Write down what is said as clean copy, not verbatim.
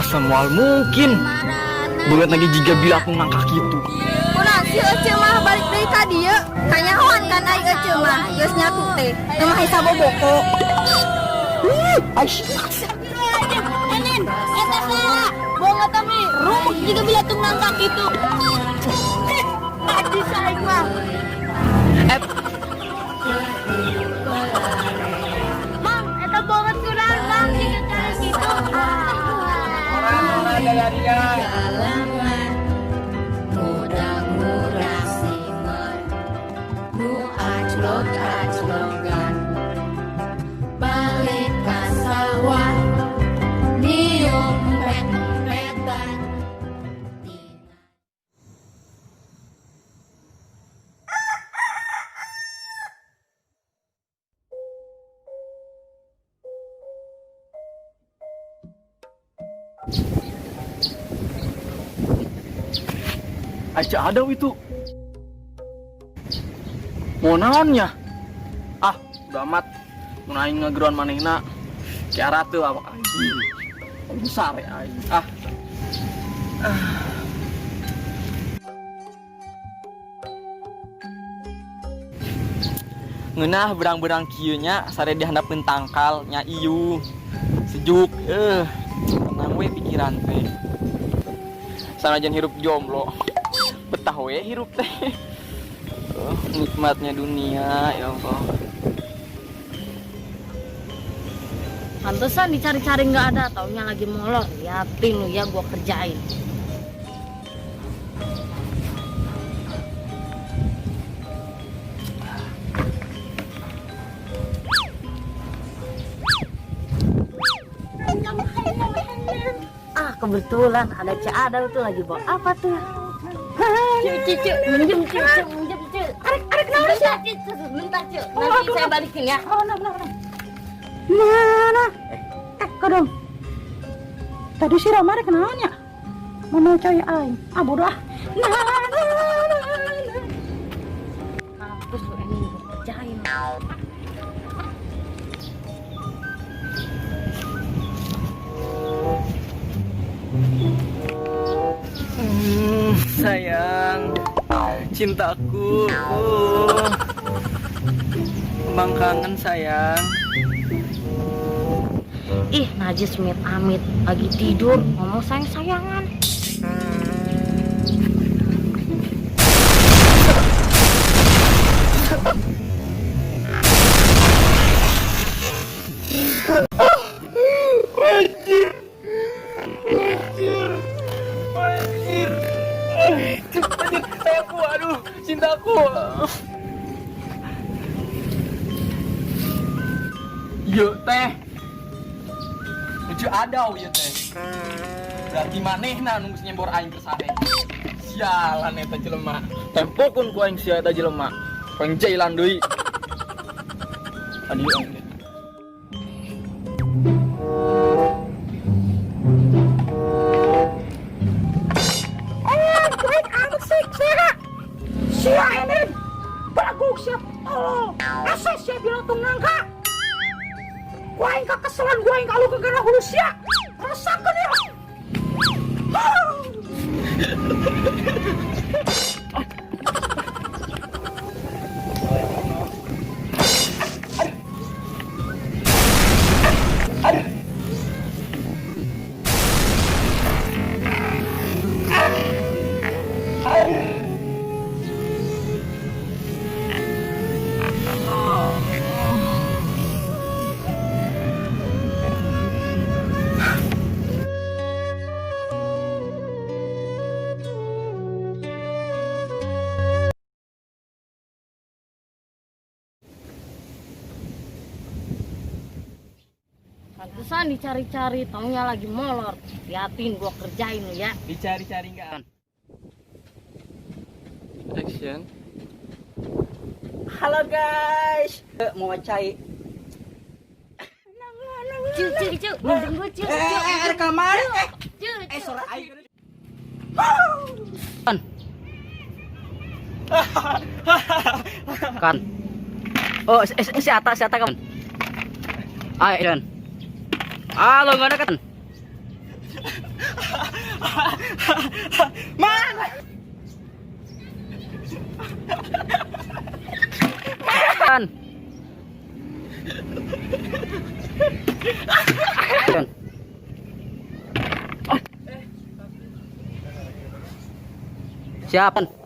Asa moal mungkin. Beungeut lagi jiga bilatung nangka kitu. Kunaon sih Ece mah balik deui ka dieu? Kanyahoan kan ai Ece mah geus nyatu teh. Teu mah saboboko. Enin, eta saha? Bonga kami rumuk jiga bilatung nangka kitu. Najis aing mah. Eh, Mang, eta banget kurang, Mang, jiga cara kitu. Galangan muda-murah simer nu aclok-aclokan balik ka sawah niup empet-empetan. Aca ada itu. Mau naonnya? Ah, udah amat. Mun aing ngegeroan manehna. Kiara teu awak aing. Besar ya aing. Ah. Ngeunah berang-berang kieu nya sare di handapeun tangkal nya ieu. Sejuk, tenang we pikiran teh. Sanajan hirup jomblo. Betah we hirup teh. Oh, nikmatnya dunia, ya Allah. Pantesan dicari-cari nggak ada, taunya lagi molor. Liatin lu ya, gua kerjain. Ah, kebetulan ada Cak Adal tuh lagi bawa apa tuh? Cuk, cuk, cuk, minjem, cuk, cuk, minjem, cuk. Arek arek naon sih? Bentar, cuk, cuk, bentar, cuk. Nanti saya balikin ya. Oh, nah, nah, nah. Nah, nah. Eh, kodong. Tadi si Rama rek naon nya? Mau cai aing. Ah, bodoh ah. Nah, nah, nah, nah. Mampus lu, ini gua kerjain. Sayang, cintaku. Abang kangen sayang. Ih, najis mit amit lagi tidur ngomong sayang-sayangan. Anjir. Anjir. Anjir. Anjir, sayangku, aduh, cintaku. Yuk teh. Lucu adau ya teh. Berarti manehna nu geus nyembor aing ke sare. Sialan eta jelema. Tempokeun ku aing sia eta jelema. Ku aing jailan deui. Adi aing teh. Eh, baik amat sih, sia. Sia ini baguk sia. Oh, asa sia bilatung nangka. Gua aing kakeselan, gua aing kalau kegana hulu sia. Rasakeun ya. Pantesan dicari-cari, taunya lagi molor. Liatin gua kerjain lu ya. Dicari-cari enggak? Action. Halo guys, mau cai. Cuk, cuk, cuk, minjem gua, cuk, cuk. Eh, kamar. Cuk, cuk. Sore aing. Kan. Kan. Oh, si Ata, si Ata kan. Ayo, Dan. Ah, lo nggak ada kan? Man! Kan. Action. Siap.